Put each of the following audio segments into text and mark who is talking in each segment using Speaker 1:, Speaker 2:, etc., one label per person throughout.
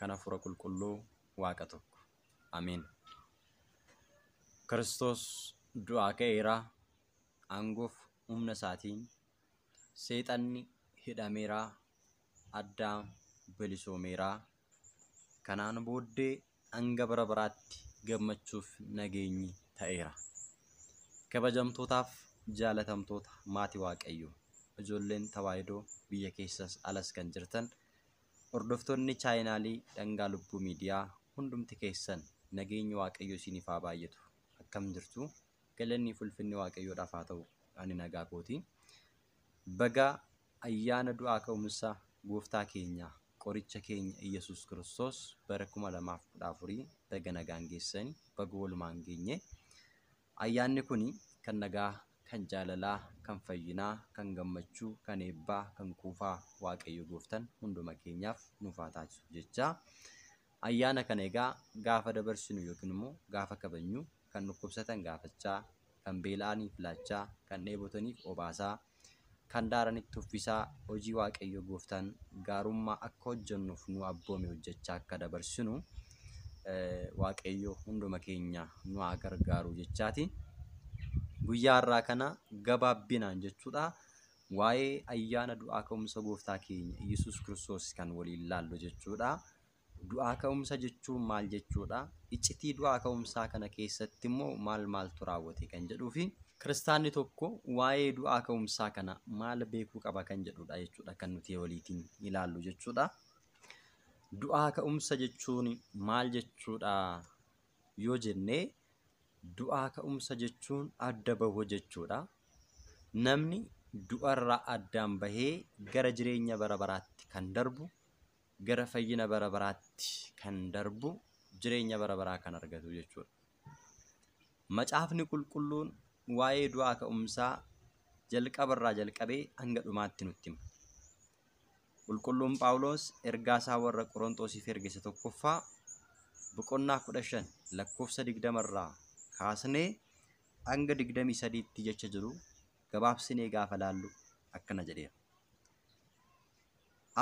Speaker 1: kan Hafuura Qulqulluu Waaqa tokko. Ameen. Kiristoos du'aa ka'eeraa, aangoof humna isaatiin seexanni hidhameeraa, Addaam bilisoomeeraa. Kanaan booddee hanga bara baraatti gammachuuf nageenyi ta'eera. Kabajamtootaaf jaalatamtoota maatii Waaqayyoo, ijoolleen Tawaahidoo biyya keessas alas kan jirtan, hordoftoonni chaayinaalii Dhangaa Lubbuu Miidiyaa hundumti keessan nageenyi Waaqayyoo isiniif haa baay'atu. Akkam jirtu? Galanni fi ulfinni Waaqayyoodhaaf haa ta'u. Ani nagaa kooti. Baga ayyaana du'aa ka'umsa gooftaa keenya qoricha keenya Iyyasuus Kiristoos bara 2014 baga nagaan geessani, baga walumaan geenye. Ayyaanni kun kan nagaa, kan jaalalaa, kan fayyinaa, kan gammachuu, kan eebbaa, kan quufaa Waaqayyo gooftan hunduma keenyaaf nuuf haa taasisu jecha. Ayyaana kana egaa gaafa dabarsinu yookiin immoo gaafa kabajnu kan dhukkubsatan gaafachaa, kan beela'aniif laachaa, kan dheebotaniif obaasaa, kan daaranitti uffisaa hojii Waaqayyo gooftaan gaarummaa akka hojjennuuf nu abboome hojjechaa akka dabarsinu Waaqayyo hunduma keenya nu haa gargaaru jechaati. Guyyaa har'aa kana gabaabbinaan jechuudha waa'ee ayyaana du'aa ka'umsa gooftaa keenya Iyyasuus Kiristoos kan waliin laallu jechuudha. Du'aa ka'umsa jechuun maal jechuudha? Iccitii du'aa ka'umsaa kana keessatti immoo maal maaltu raawwate kan jedhuu fi kiristaanni tokko waa'ee du'aa ka'umsaa kana maal beekuu qaba kan jedhudha jechuudha kan nuti waliitiin ilaallu jechuudha. Du'aa ka'umsa jechuun maal jechuudha yoo jennee, du'aa ka'umsa jechuun adda bahuu jechuudha. Namni du'arraa addaan bahee gara jireenya bara baraatti kan darbu, gara fayyina bara baraatti kan darbu, jireenya bara baraa kan argatu jechuudha. Macaafni qulqulluun waa'ee du'aa ka'umsaa jalqabarraa jalqabee hanga dhumaatti nutti hima. Qulqulluun Phaawulos ergaa isaa warra Qoronxoosiif erge isa tokkoffaa boqonnaa 15 lakkoofsa 20 irraa kaasnee hanga 23tti jecha jiru gabaabsinee gaafa laallu akkana jedheera.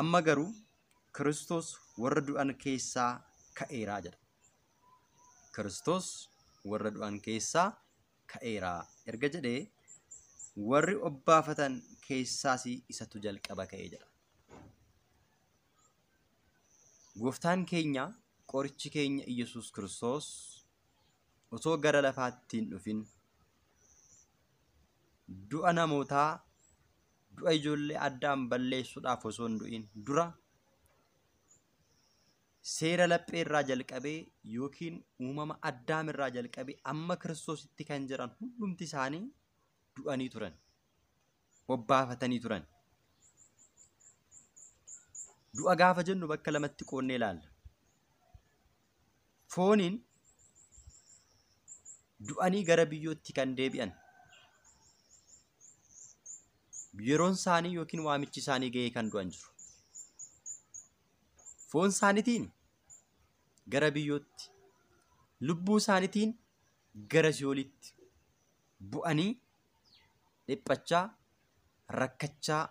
Speaker 1: Amma garuu Kiristoos warra du'an keessaa ka'eeraa jedha. Kiristoos warra du'an keessaa ka'eeraa erga jedhee warri obbaafatan keessaas isatu jalqaba ka'ee jedha. Gooftaan keenya qorichi keenya Iyyasuus Kiristoos osoo gara lafaatti hin dhufin du'a namootaa, du'a ijoollee addaan balleessuudhaaf osoo hin du'in dura seera laphee irraa jalqabee yookiin uumama Addaam irraa jalqabee amma Kiristoositti kan jiran hundumti isaanii du'anii turan, obbaafatanii turan. Du'a gaafa jennu bakka lamatti qoonnee ilaalla. Fooniin du'anii gara biyyootti kan deebi'an yeroon isaanii yookiin waamichi isaanii ga'ee kan du'an jiru. Foon isaaniitiin gara biyyootti, lubbuu isaaniitiin gara si'oolitti bu'anii dhiphachaa, rakkachaa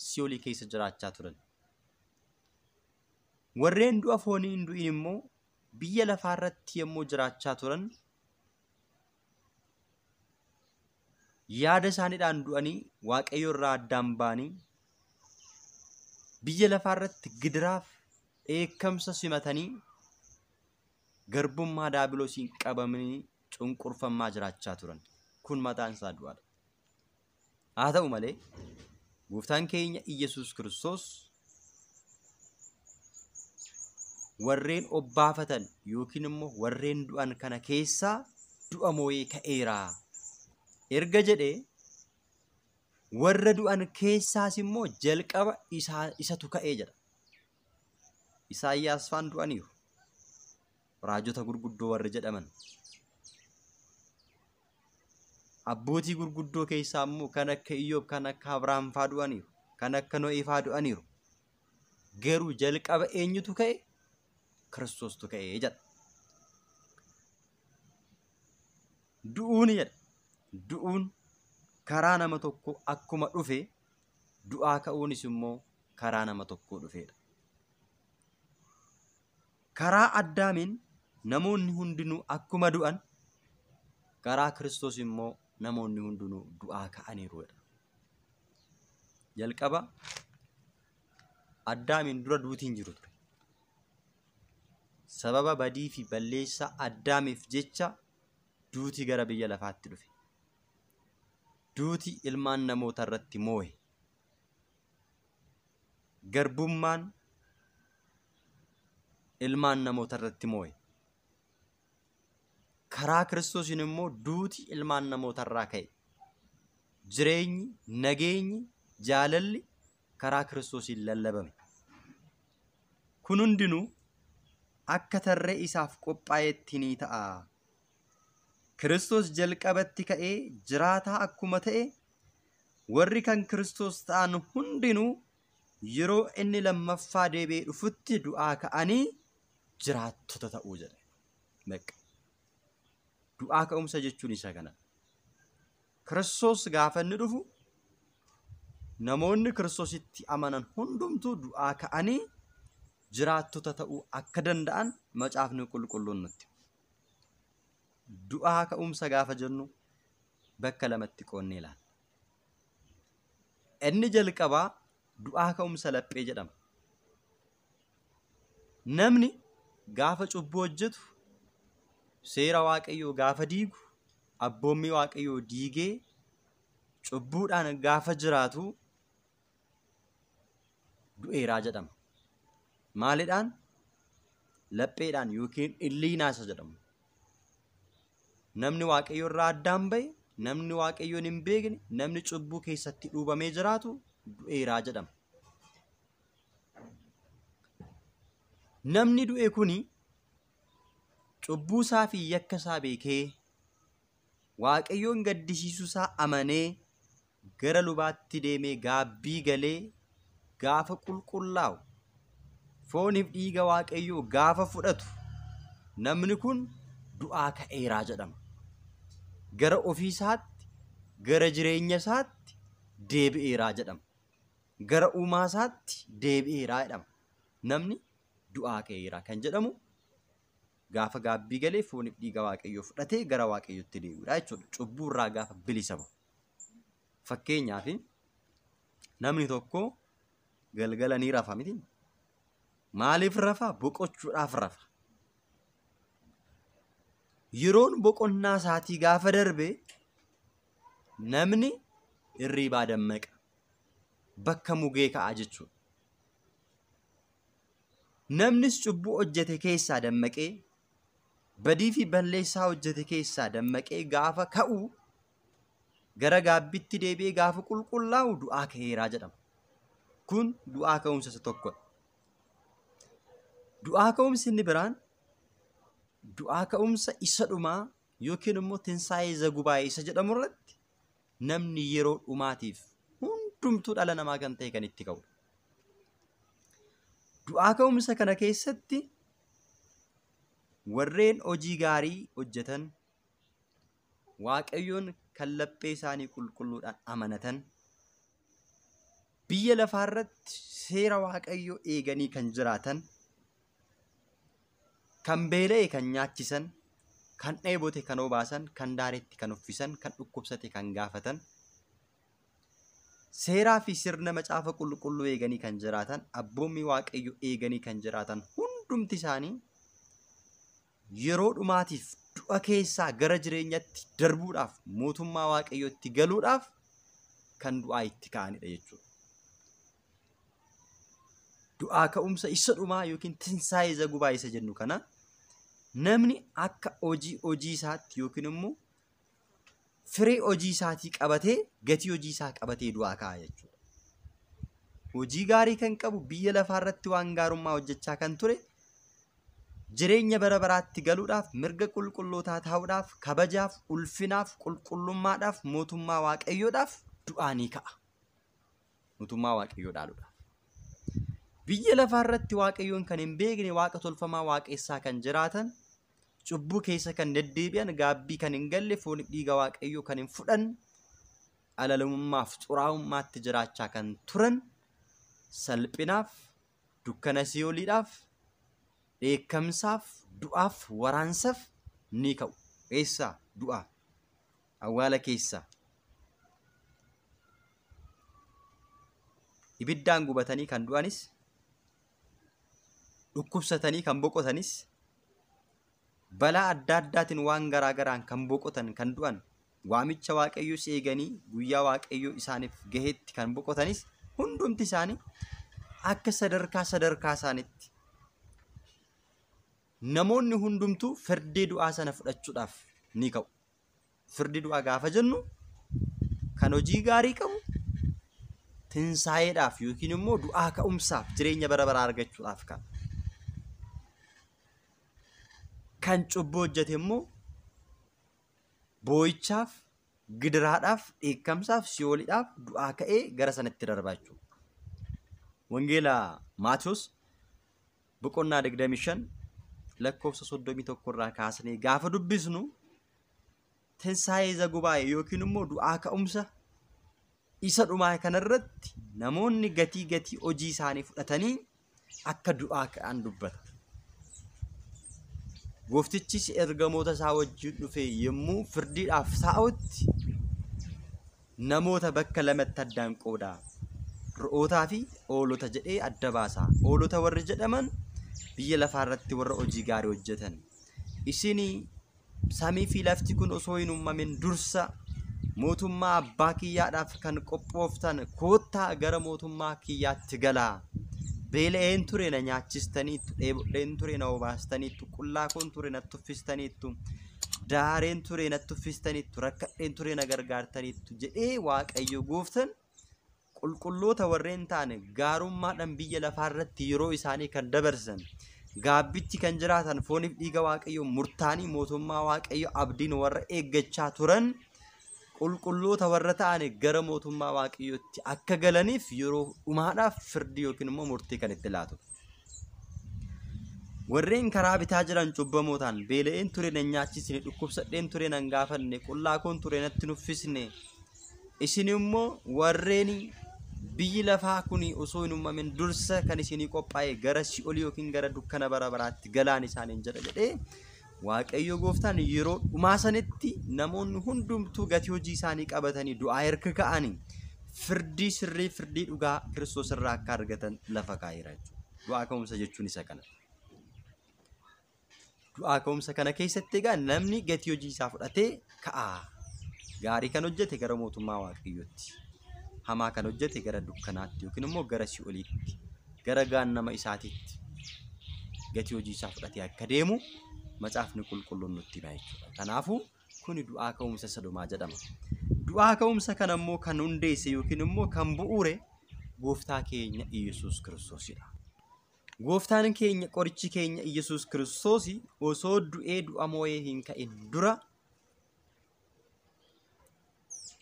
Speaker 1: si'oolii keessa jiraachaa turan. Warreen du'a foonii hin du'in immoo biyya lafaarratti yommuu jiraachaa turan yaada isaaniidhaan du'anii Waaqayyo irraa addaan ba'anii biyya lafaarratti gidiraaf dheekkamsa simatanii garbummaa daabiloosiin qabamanii cunqurfamaa jiraachaa turan. Kun mataan isaa du'aadha. Haa ta'u malee gooftaan keenya Iyyasuus Kiristoos warreen obbaafatan yookiin immoo warreen du'an kana keessaa du'a moo'ee ka'eera. Erga jedhee warra du'an keessaas immoo jalqaba isatu ka'ee jedha. Isaayyaas faan du'aniiru. Raajota gurguddoo warri jedhaman. Abbootii gurguddoo keessaa immoo kan akka Iyyoob, kan akka Abrahaam faa du'aniiru. Kan akka No'ee faa du'aniiru. Garuu jalqaba eenyutu ka'e? Kiristoostu ka'e jedha. Du'uun jedha. Du'uun karaa nama tokko akkuma dhufe du'aa ka'uunis immoo karaa nama tokkoo dhufedha. Karaa Addaamiin namoonni hundinuu akkuma du'an, karaa Kiristoos immoo namoonni hundinuu du'aa ka'aniiru jedha. Jalqaba Addaamiin dura duuti hin jiru ture. Sababa badii fi balleessaa Addaamiif jecha duuti gara biyya lafaatti dhufe. Duuti ilmaan namoota irratti moo'e. Garbummaan ilmaan namoota irratti moo'e. Karaa Kiristoosiin immoo duuti ilmaan namoota irraa ka'e. Jireenyi, nageenyi, jaalalli karaa Kiristoosiin lallabame. Kun hundinuu akka tarree isaaf qophaa'etti ni ta'a. Kiristoos jalqabatti ka'ee jiraataa akkuma ta'e, warri kan Kiristoos ta'an hundinuu yeroo inni lammaffaa deebi'ee dhufutti du'aa ka'anii jiraattota ta'uu jedhe. Meqqa. Du'aa ka'umsa jechuun isa kana. Kiristoos gaafa inni dhufu namoonni Kiristoositti amanan hundumtuu du'aa ka'anii jiraattota ta'uu akka danda'an macaafni qulqulluun nutti. Du'aa ka'umsa gaafa jennu bakka lamatti qoonnee ilaalla. Inni jalqabaa du'aa ka'umsa laphee jedhama. Namni gaafa cubbuu hojjetu, seera Waaqayyoo gaafa diigu, abboommii Waaqayyoo diigee cubbuudhaan gaafa jiraatu du'eeraa jedhama. Maalidhaan? Lapheedhaan yookiin illiinaa isa jedhamu. Namni Waaqayyo irraa addaan ba'e, namni Waaqayyoon hin beekne, namni cubbuu keessatti dhuubamee jiraatu du'eeraa jedhama. Namni du'e kuni cubbuu isaa fi yakka isaa beekee Waaqayyoon gaddisiisuu isaa amanee gara lubaatti deemee gaabbii galee gaafa qulqullaa'u, fooniif dhiiga Waaqayyoo gaafa fudhatu, namni kun du'aa ka'eeraa jedhama. Gara ofii isaatti, gara jireenya isaatti deebi'eeraa jedhama. Gara uumaa isaatti deebi'eeraa jedhama. Namni du'aa ka'eeraa kan jedhamu gaafa gaabbii galee fooniif dhiiga Waaqayyoo fudhatee gara Waaqayyootti deebi'uudha jechuudha. Cubbuu irraa gaafa bilisa ba'u. Fakkeenyaaf namni tokko galgala ni rafa miti. Maaliif rafa? Boqochuudhaaf rafa. Yeroon boqonnaa isaatii gaafa darbe namni hirribaa dammaqa. Bakka mugee ka'a jechuudha. Namnis cubbuu hojjete keessaa dammaqee, badii fi balleessaa hojjete keessaa dammaqee gaafa ka'u, gara gaabbitti deebi'ee gaafa qulqullaa'u du'aa ka'eeraa jedhama. Kun du'aa ka'umsa isa tokkodha. Du'aa ka'umsi inni biraan du'aa ka'umsa isa dhumaa yookiin immoo tinsaa'ee zagubaa'ee isa jedhamu irratti namni yeroo dhumaatiif hundumtuu dhala namaa kan ta'e kan itti ka'udha. Du'aa ka'umsa kana keessatti warreen hojii gaarii hojjetan, Waaqayyoon kan laphee isaanii qulqulluudhaan amanatan, biyya lafaarratti seera Waaqayyoo eeganii kan jiraatan, kan beela'e kan nyaachisan, kan dheebote kan obaasan, kan daaretti kan uffisan, kan dhukkubsate kan gaafatan, seeraa fi sirna macaafa qulqulluu eeganii kan jiraatan, abboommii Waaqayyoo eeganii kan jiraatan hundumti isaanii yeroo dhumaatiif du'a keessaa gara jireenyatti darbuudhaaf, mootummaa Waaqayyootti galuudhaaf kan du'aa itti ka'anidha jechuudha. Du'aa ka'umsa isa dhumaa yookiin tinsaa'ee zagubaa isa jennu kana namni akka hojii isaatti yookiin immoo firee hojii isaatii qabatee, gatii hojii isaa qabatee du'aa ka'a jechuudha. Hojii gaarii kan qabu, biyya lafaarratti waan gaarummaa hojjechaa kan ture, jireenya bara baraatti galuudhaaf, mirga qulqullootaa taa'uudhaaf, kabajaaf, ulfinaaf, qulqullummaadhaaf, mootummaa Waaqayyoodhaaf du'aa ni ka'a. Mootummaa Waaqayyoo dhaaluudhaaf. Biyya lafaarratti Waaqayyoon kan hin beekne, waaqa tolfamaa waaqessaa kan jiraatan, cubbuu keessa kan deddeebi'an, gaabbii kan hin galle, fooniif dhiiga Waaqayyoo kan hin fudhanne, alalummaaf xuraa'ummaatti jiraachaa kan turan, salphinaaf, dukkana si'ooliidhaaf, Dheekkamsaaf, du'aaf, waraansaaf ni ka'u. Eessaa? Du'aa. Awwaala keessaa. Ibiddaan gubatanii kan du'anis, dhukkubsatanii kan boqotanis, balaa adda addaatiin waan garaa garaan kan boqotan kan du'an, waamicha Waaqayyoos eeganii guyyaa Waaqayyoo isaaniif gaheetti kan boqotanis hundumti isaanii akka sadarkaa sadarkaa isaaniitti namoonni hundumtuu firdii du'aa sana fudhachuudhaaf ni ka'u. Firdii du'aa gaafa jennu kan hojii gaarii qabu tinsaa'eedhaaf yookiin immoo du'aa ka'umsaaf jireenya bara baraa argachuudhaaf ka'a. Kan cubbuu hojjete immoo boo'ichaaf, gidiraadhaaf, dheekkamsaaf, si'ooliidhaaf du'aa ka'ee gara sanatti darbaa jechuudha. Wangeela Maatiyus boqonnaa 25 lakkoofsa 31 irraa kaasnee gaafa dubbisnu tinsaa'ee zagubaa'e yookiin immoo du'aa ka'umsa isa dhumaa kanarratti namoonni gatii gatii hojii isaanii fudhatanii akka du'aa ka'an dubbata. Gooftichis ergamoota isaa wajjin dhufe yommuu firdiidhaaf taa'utti namoota bakka lamatti addaan qooda. Re'ootaa fi hoolota jedhee adda baasa. Hoolota warri jedhaman biyya lafaarratti warra hojii gaarii hojjetan. Isin samii fi lafti kun osoo hin uumamin dursa mootummaa abbaa kiyyaadhaaf kan qophooftan koottaa gara mootummaa kiyyaatti galaa. Beela'een ture na nyaachistaniittu, dheebodheen ture na obaastaniittu, qullaa koon ture natti uffistaniittu, daareen ture natti uffistaniittu, rakkadheen ture na gargaartaniittu jedhee Waaqayyo gooftan qulqulloota warreen ta'an gaarummaadhaan biyya lafaarratti yeroo isaanii kan dabarsan, gaabbitti kan jiraatan fooniif dhiiga Waaqayyo murtaanii mootummaa Waaqayyo abdiin warra eeggachaa turan qulqulloota warra ta'an gara mootummaa Waaqayyootti akka galaniif yeroo dhumaadhaaf firdii yookiin immoo murtii kan itti laatu. Warreen karaa bitaa jiran cubbamootaan beela'een ture na nyaachisne, dhukkubsadheen ture na hin gaafanne, qullaa koon ture natti hin uffisne. Isin immoo warreen biyyi lafaa kun osoo hin uumamin dursa kan isinii qophaa'e gara si'oolii yookiin gara dukkana bara baraatti galaan isaaniin jedha jedhee Waaqayyo gooftaan yeroo dhumaa sanitti namoonni hundumtuu gatii hojii isaanii qabatanii du'aa erga ka'anii firdii sirrii firdii dhugaa Kiristoos irraa akka argatan lafa kaa'eera jechuudha. Du'aa ka'umsa jechuun isa kana. Du'aa ka'umsa kana keessatti egaa namni gatii hojii isaa fudhatee ka'a. Gaarii kan hojjete gara mootummaa Waaqayyootti, hamaa kan hojjete gara dukkanaatti yookiin immoo gara si'ooliitti, gara gaannama isaatiitti gatii hojii isaa fudhatee akka deemu macaafni qulqulluun nutti hima jechuudha. Kanaafuu kuni du'aa ka'umsa isa dhumaa jedhama. Du'aa ka'umsa kana immoo kan hundeesse yookiin immoo kan bu'uure gooftaa keenya Iyyasuus Kiristoosidha. Gooftaan keenya qorichi keenya Iyyasuus Kiristoos osoo du'ee du'a moo'ee hin ka'in dura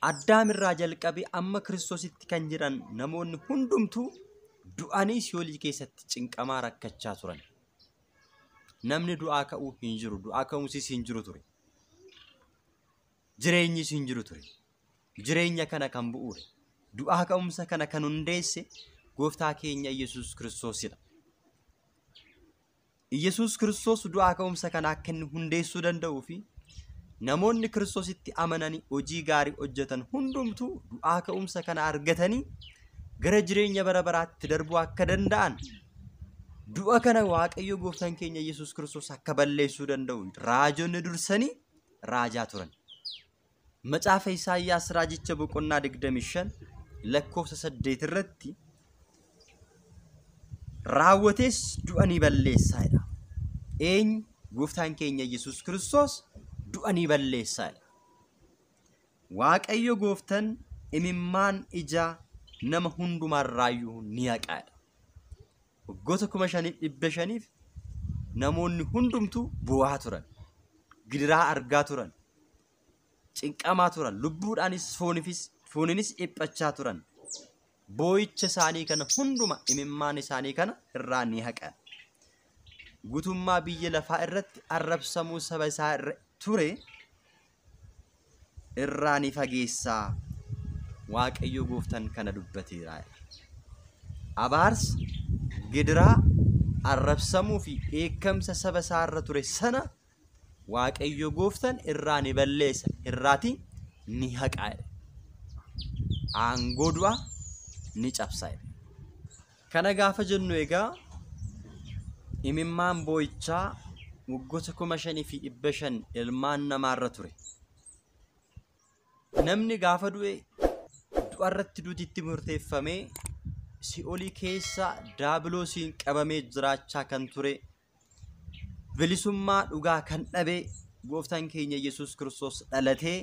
Speaker 1: Addaam irraa jalqabee amma Kiristoositti kan jiran namoonni hundumtuu du'anii si'oolii keessatti cinqamaa rakkachaa turan. Namni du'aa ka'uu hin jiru, du'aa ka'umsis hin jiru ture. Jireenyis hin jiru ture. Jireenya kana kan bu'uure, du'aa ka'umsa kana kan hundeesse gooftaa keenya Iyyasuus Kiristoosidha. Iyyasuus Kiristoos du'aa ka'umsa kana akka inni hundeessuu danda'uu fi namoonni Kiristoositti amananii hojii gaarii hojjetan hundumtuu du'aa ka'umsa kana argatanii gara jireenya bara baraatti darbuu akka danda'an du'a kana Waaqayyo gooftaan keenya Iyyasuus Kiristoos akka balleessuu danda'u raajonni dursanii raajaa turan. Macaafa Isaayyaas raajicha boqonnaa 25 lakkoofsa 8 irratti raawwatees du'a ni balleessaa jedha. Eenyu? Gooftaan keenya Iyyasuus Kiristoos du'a ni balleessaa jedha. Waaqayyo gooftaan imimmaan ijaa nama hundumaarraayyuu ni haqa jedha. Waggoota 5500 namoonni hundumtuu bu'aa turan, gidiraa argaa turan, cinqamaa turan, lubbuudhaanis fooninis dhiphachaa turan. Boo'icha isaanii kana hunduma imimmaan isaanii kana irraa ni haqa. Guutummaa biyya lafaa irratti arrabsamuu saba isaa irra ture irraa ni fageessaa. Waaqayyo gooftaan kana dubbateera. Abaarsa, gidiraa, arrabsamuu fi dheekkamsa saba isaarra ture sana Waaqayyo gooftaan irraa ni balleessa, irraatii ni haqa. Aangoo du'aa ni cabsa. Kana gaafa jennu egaa imimmaan boo'ichaa waggoota 5500 ilmaan namaarra ture. Namni gaafa du'e du'arratti duutitti murteeffamee si'oolii keessa daabiloosiin qabamee jiraachaa kan ture, bilisummaa dhugaa kan dhabe gooftaan keenya Yesuus Kiristoos dhalatee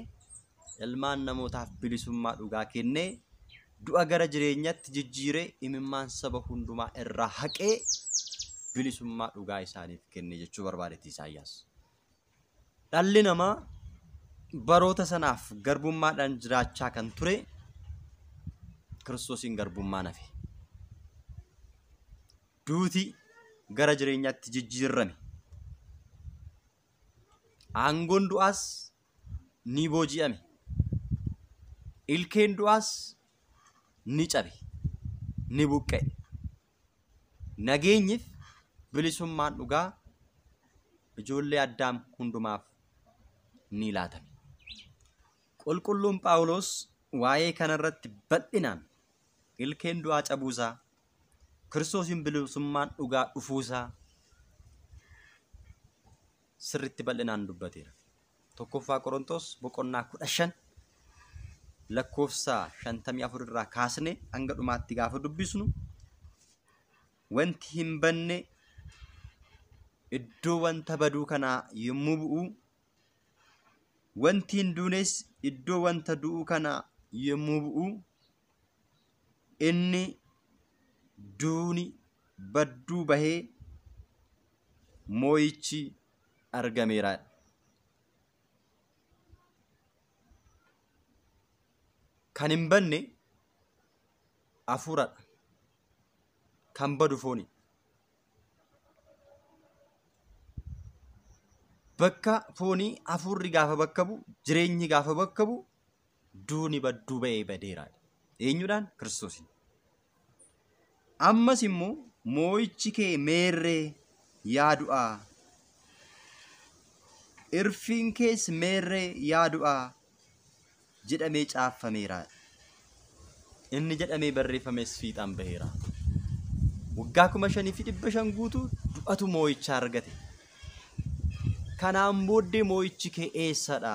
Speaker 1: ilmaan namootaaf bilisummaa dhugaa kennee du'a gara jireenyaatti jijjiiree imimmaan saba hundumaa irraa haqee bilisummaa dhugaa isaaniif kenne jechuu barbaadetti Isaayyaas. Dhalli namaa baroota sanaaf garbummaadhaan jiraachaa kan ture Kiristoosiin garbummaan hafe. Duuti gara jireenyaatti jijjiirame. Aangoon du'aas ni booji'ame. Ilkeen du'aas ni cabe, ni buqqa'e. Nageenyiif bilisummaan dhugaa ijoollee Addaam hundumaaf ni laatame. Qulqulluun Phaawulos waa'ee kanarratti bal'inaan ilkeen du'aa cabuusaa, Kiristoosiin bilisummaan dhugaa dhufuusaa sirriitti bal'inaan dubbateera. Tokkoffaa Qorontos boqonnaa 15 lakkoofsa 54 irraa kaasnee hanga dhumaatti gaafa dubbisnu wanti hin banne iddoo wanta baduu kanaa yommuu bu'u, wanti hin duunes iddoo wanta du'uu kanaa yommuu bu'u, inni duuni badduu bahee moo'ichi argameera. Kan hin banne hafuuradha. Kan badu fooni. Bakka foonii hafuurri gaafa bakka bu'u, jireenyi gaafa bakka bu'u, duuni badduu bahee badeera. Eenyudhaan? Kiristoosiin. Ammas immoo moo'ichi kee meerree yaa du'aa, irfiin kees meerree yaa du'aa jedhamee caaffameera. Inni jedhamee barreeffames fiixaan baheera. Waggaa 5500 guutuu du'atu moo'icha argate. Kanaan booddee moo'ichi kee eessadha?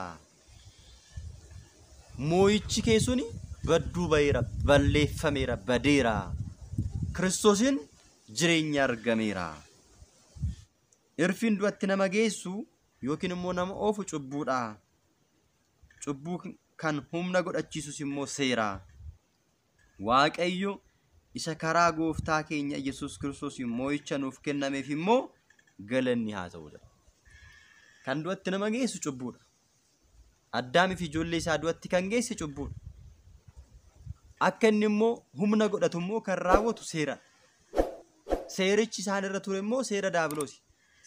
Speaker 1: Moo'ichi kee suni badduu baheera, balleeffameera, badeera. Kiristoosiin jireenya argameera. Irfiin du'atti nama geessu yookiin immoo nama oofu cubbuudha. Cubbuu kan humna godhachiisus immoo seera. Waaqayyo isa karaa gooftaa keenya Yesuus Kiristoos moo'icha nuuf kennameef immoo galanni haa ta'udha. Kan du'atti nama geessu cubbuudha. Addaamii fi ijoollee isaa du'atti kan geesse cubbuudha. Akka inni immoo humna godhatu immoo kan raawwatu seera. Seerichi isaan irra ture immoo seera daabiloosi.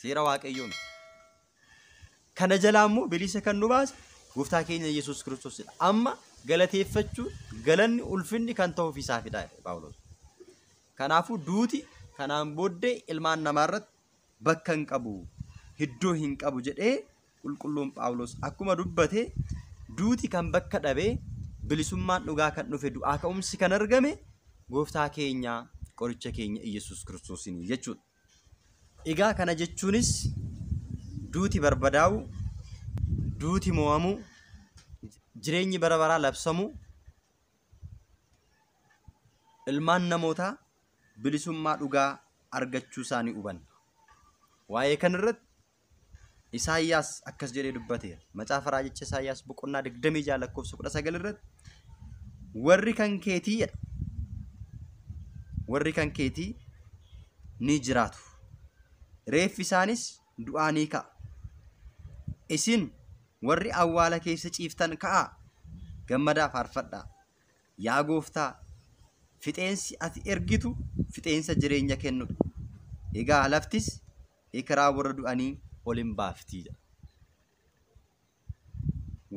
Speaker 1: Seera Waaqayyoo miti. Kana jalaa immoo bilisa kan nu baase gooftaa keenya Yesuus Kiristoosidha. Amma galateeffachuun galanni ulfinni kan ta'uuf isaafidha Phaawulos. Kanaafuu duuti kanaan booddee ilmaan namaarratti bakka hin qabu, iddoo hin qabu jedhee qulqulluun Phaawulos akkuma dubbate duuti kan bakka dhabee bilisummaan dhugaa kan dhufe du'aa ka'umsi kan argame gooftaa keenya qoricha keenya Yesuus Kiristoosiin jechuudha. Egaa kana jechuunis duuti barbadaa'u, duuti mo'amu, jireenyi bara baraa labsamu, ilmaan namootaa bilisummaa dhugaa argachuu isaanii hubanna. Waa'ee kanarratti Isaayyaas akkas jedhee dubbateera. Macaafa Raajicha Isaayyaas boqonnaa 26 lakkoofsa 19 irratti warri kan keetii jedha. Warri kan keetii ni jiraatu. Reeffi isaanis du'aa ni ka'a. Isin warri awwaala keessa ciiftan ka'aa, gammadaa faarfadhaa. Yaa gooftaa, fixeensi ati ergitu fixeensa jireenya kennudha. Egaa laftis ekeraa warra du'anii ol hin baaftii jedha.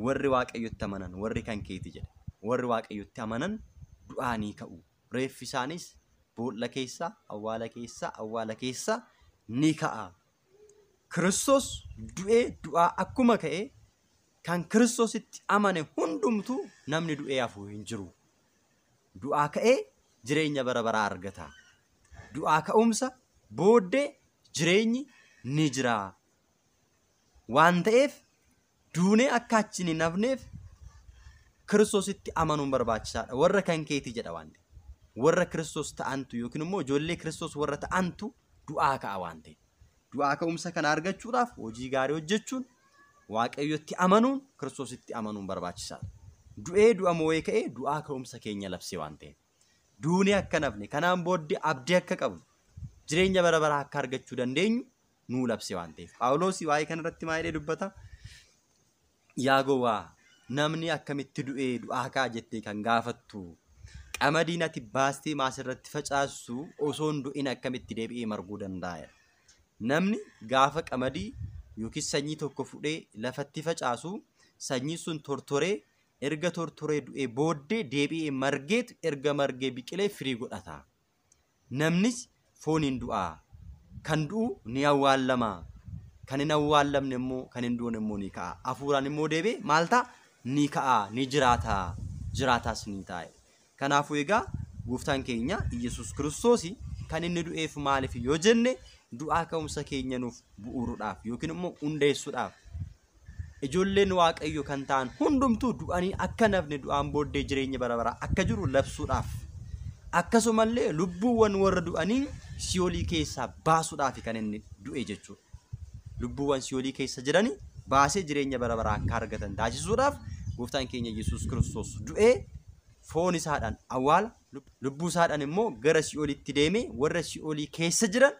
Speaker 1: Warri Waaqayyotti amanan, warri kan keeti jedha. Warri Waaqayyotti amanan du'aa ni ka'u. Reeffi isaanis boolla keessaa, awwaala keessaa, awwaala keessaa ni ka'a. Kiristoos du'ee du'aa akkuma ka'e kan Kiristoositti amane hundumtuu namni du'ee hafu hin jiru. Du'aa ka'ee jireenya bara baraa argata. Du'aa ka'umsa booddee jireenyi ni jira. Waan ta'eef duunee akka achiin hin hafneef Kiristoositti amanuun barbaachisaadha. Warra kan keetii jedha waan ta'eef. Warra Kiristoos ta'antu yookiin immoo ijoollee Kiristoos warra ta'antu du'aa ka'a waan ta'eef. Du'aa ka'umsa kana argachuudhaaf hojii gaarii hojjechuun, Waaqayyotti amanuun, Kiristoositti amanuun barbaachisaadha. Du'ee du'a moo'ee ka'ee du'aa ka'umsa keenya labse waan ta'eef. Duunee akka hin hafne, kanaan booddee abdii akka qabnu, jireenya bara baraa akka argachuu dandeenyu nuu labse waan ta'eef. Phaawulos waa'ee kanarratti maal jedhee dubbata? Yaa gowwaa, namni akkamitti du'ee du'aa ka'a jettee kan gaafattu, qamadiin ati baastee maasirratti facaastu osoo hin du'in akkamitti deebi'ee marguu danda'a? Namni gaafa qamadii yookiis sanyii tokko fudhee lafatti facaasu, sanyii sun tortoree erga tortoree du'ee booddee deebi'ee margeetu erga margee biqilee firii godhata. Namnis fooniin du'a. Kan du'u ni awwaallama. Kan hin awwaallamne immoo kan hin duune immoo ni ka'a. Hafuuraan immoo deebi'ee maal ta'a? Ni ka'a, ni jiraata. Jiraataas ni ta'a. Kanaafuu egaa gooftaan keenya Iyyasuus Kiristoos kan inni du'eef maaliif yoo jenne, du'aa ka'umsa keenya nuuf bu'uuruudhaaf yookiin immoo hundeessuudhaaf. Ijoolleen Waaqayyo kan ta'an hundumtuu du'anii akka hin hafne, du'aan booddee jireenya bara baraa akka jiru labsuudhaaf. Akkasumallee lubbuuwwan warra du'anii si'oolii keessaa baasuudhaaf kan inni du'e jechuudha. Lubbuuwwan si'oolii keessa jiranii baasee jireenya bara baraa akka argatan taasisuudhaaf gooftaan keenya Yesuus Kiristoos du'ee foon isaadhaan awwaala, lubbuu isaadhaan immoo gara si'oolitti deemee warra si'oolii keessa jiran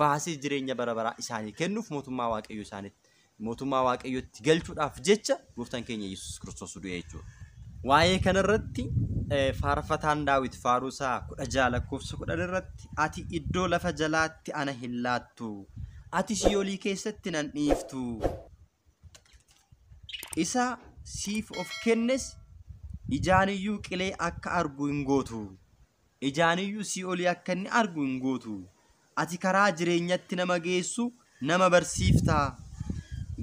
Speaker 1: baasee jireenya bara baraa isaanii kennuuf mootummaa Waaqayyoo isaaniitti, mootummaa Waaqayyootti galchuudhaaf jecha gooftaan keenya Yesuus Kiristoos du'e jechuudha. Waa'ee kanarratti faarfataan Daawit Faarusaa 16 lakkoofsa 10 irratti, ati iddoo lafa jalaatti ana hin laattu, ati si'oolii keessatti nan dhiiftu. Isa siif of kennes ijaaniyyuu qilee akka argu hin gootu. Ijaaniyyuu si'oolii akka inni argu hin gootu. Ati karaa jireenyatti nama geessu nama barsiifta.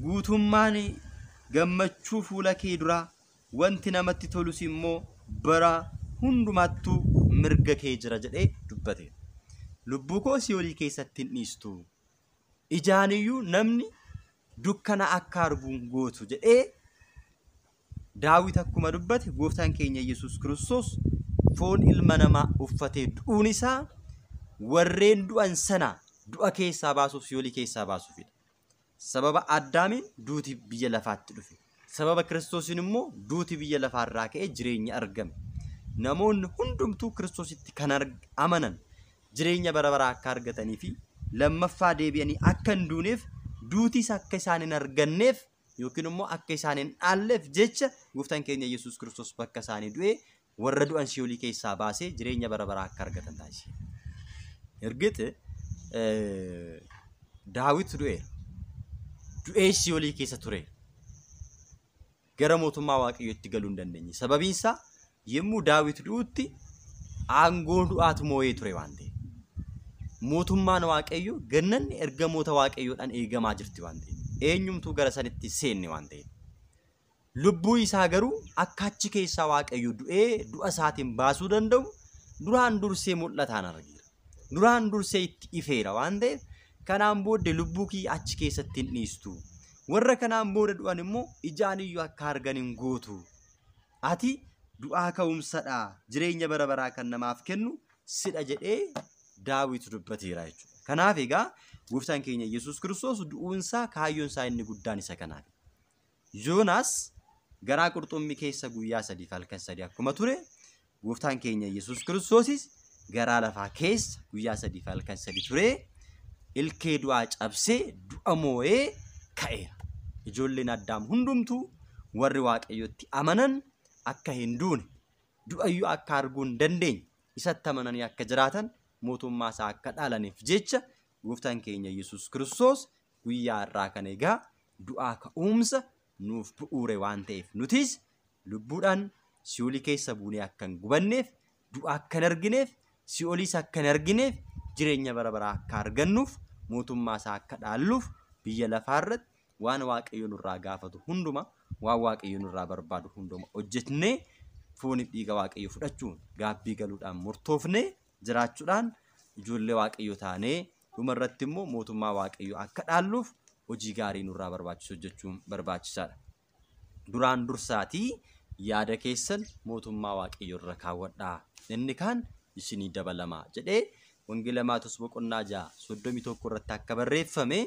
Speaker 1: Guutummaan gammachuu fuula kee dura, wanti namatti tolus immoo bara hundumattuu mirga kee jira jedhee dubbate. Lubbuu koo si'oolii keessatti hin dhiistu. Ijaaniyyuu namni dukkana akka argu hin gootu jedhee Daawit akkuma dubbate, gooftaan keenya Yesuus Kiristoos foon ilma namaa uffatee du'uun isaa warreen du'an sana du'a keessaa baasuuf, si'oolii keessaa baasuufidha. Sababa Addaamiin duuti biyya lafaatti dhufe. Sababa Kiristoosiin immoo duuti biyya lafaarraa ka'ee jireenya argame. Namoonni hundumtuu Kiristoositti kan amanan jireenya bara baraa akka argatanii fi lammaffaa deebi'anii akka hin duuneef, duutis akka isaan hin arganneef yookiin immoo akka isaan hin dhaalleef jecha gooftaan keenya Yesuus Kiristoos bakka isaanii du'ee warra du'an si'oolii keessaa baasee jireenya bara baraa akka argatan taasise. Ergite Daawit du'eera. Du'ee si'oolii keessa ture. Gara mootummaa Waaqayyootti galuu hin dandeenye. Sababiin isaa yommuu Daawit du'utti aangoo du'aatu moo'ee ture waan ta'eef. Mootummaan Waaqayyoo gannanni ergamoota Waaqayyoodhaan eegamaa jirti waan ta'eef. Eenyumtuu gara sanitti seenne waan ta'eef. Lubbuu isaa garuu akka achi keessaa Waaqayyo du'ee du'a isaatiin baasuu danda'u duraan dursee mul'ataan argeera. Duraan dursee itti ifeera waan ta'eef, kanaan booddee lubbuu kiyya achi keessatti hin dhiistu. Warra kanaan booda du'an immoo ijaan iyyuu akka argan hin gootu. Ati du'aa ka'umsadha, jireenya bara baraa kan namaaf kennu sidha jedhee Daawit dubbateera jechuudha. Kanaaf egaa gooftaan keenya Yesuus Kiristoos du'uunsaa kaayyoon isaa inni guddaan isa kanaaf. Yoonaas garaa qurxummii keessa guyyaa 3 halkan 3 akkuma ture, gooftaan keenya Yesuus Kiristoosis garaa lafaa keessa guyyaa 3 halkan 3 ture, ilkee du'aa cabsee du'a moo'ee ka'eera. Ijoolleen Addaam hundumtuu warri Waaqayyotti amanan akka hin duune, du'ayyuu akka arguu hin dandeenye, isatti amananii akka jiraatan, mootummaa isaa akka dhaalaniif jecha gooftaan keenya Yesuus Kiristoos guyyaa har'aa kana egaa du'aa ka'umsa nuuf bu'uure waan ta'eef, nutis lubbuudhaan si'oolii keessa buunee akka hin gubanneef, du'a akka hin argineef, si'ooliis akka hin argineef, jireenya bara baraa akka argannuuf mootummaa isaa akka dhaalluuf biyya lafaa irratti waan Waaqayyo nurraa gaafatu hunduma, waan Waaqayyo nurraa barbaadu hunduma hojjetnee fooniif dhiiga Waaqayyo fudhachuun gaabbii galuudhaan murtoofnee jiraachuudhaan ijoollee Waaqayyo taanee dhuma irratti immoo mootummaa Waaqayyo akka dhaalluuf hojii gaarii nurraa barbaachisu hojjechuun barbaachisaadha. Duraan dursaatii yaada keessan mootummaa Waaqayyo irra kaawwadhaa. Inni kaan isinii dabalamaa jedhee Wangeela Maatewos boqonnaa 6:31 irratti akka barreeffame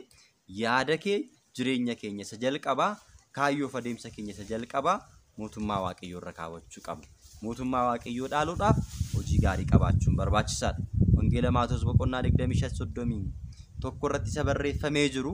Speaker 1: yaada kee jireenya keenya isa jalqabaa kaayyoof adeemsa keenya isa jalqabaa mootummaa Waaqayyoo irra kaawwachuu qabna. Mootummaa Waaqayyoo dhaaluudhaaf hojii gaarii qabaachuun barbaachisaadha. Wangeela Maatewos boqonnaa 25:31 irratti isa barreeffamee jiru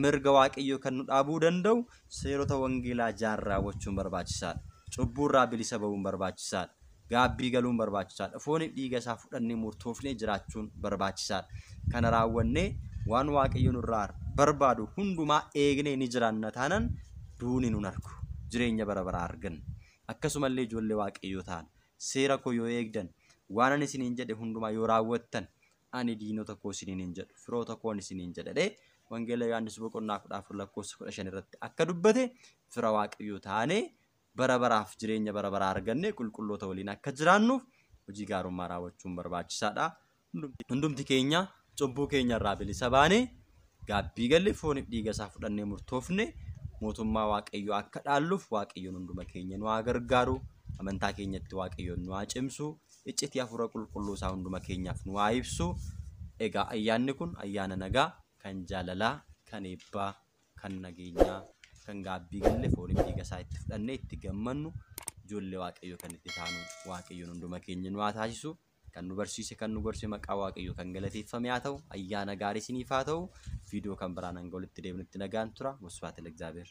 Speaker 1: mirga Waaqayyoo kan nu dhaabuu danda'u seerota wangeelaa jaan raawwachuun barbaachisaadha. Cubbuurraa bilisa ba'uun barbaachisaadha. Gaabbii galuun barbaachisaadha. Fooniif dhiiga isaa fudhannee murtoofnee jiraachuun barbaachisaadha. Kana raawwannee waan Waaqayyo nurraa barbaadu hundumaa eegnee ni jiraanna taanaan duuni nun argu. Jireenya bara baraa arganna. Akkasumallee ijoollee Waaqayyoo ta'an seera koo yoo eegdan waan ani isiniin jedhe hundumaa yoo raawwattan ani diinota koo isiniin hin jedhu firoota koon isiniin jedhadhee Wangeela Yohaannis boqonnaa 14 lakkoofsa 15 irratti akka dubbate fira Waaqayyoo taanee bara baraaf jireenya bara baraa arganne qulqulloota waliin akka jiraannuuf hojii gaarummaa raawwachuun barbaachisaadha. Hundumti keenya cubbuu keenya irraa bilisa baanee gaabbii galle fooniif dhiiga isaa fudhannee murtoofne mootummaa Waaqayyoo akka dhaalluuf Waaqayyoon hunduma keenya nu haa gargaaru. Amantaa keenyatti Waaqayyoon nu haa cimsu. Iccitii hafuura qulqulluu isaa hunduma keenyaaf nu haa ibsu. Egaa ayyaanni kun ayyaana nagaa kan jaalalaa, kan eebbaa, kan nageenyaa, kan gaabbii galle fooniif dhiiga isaa itti fudhannee itti gammannu ijoollee Waaqayyoo kan itti taanu Waaqayyoon hunduma keenya nu haa taasisu. Kan nu barsiise kan nu gorse maqaa Waaqayyoo kan galateeffame haa ta'u. Ayyaana gaarii isiniif haa ta'u. Viidiyoo kan biraan hanga walitti deebinutti nagaan tura. Wasbaat Legzaabeer.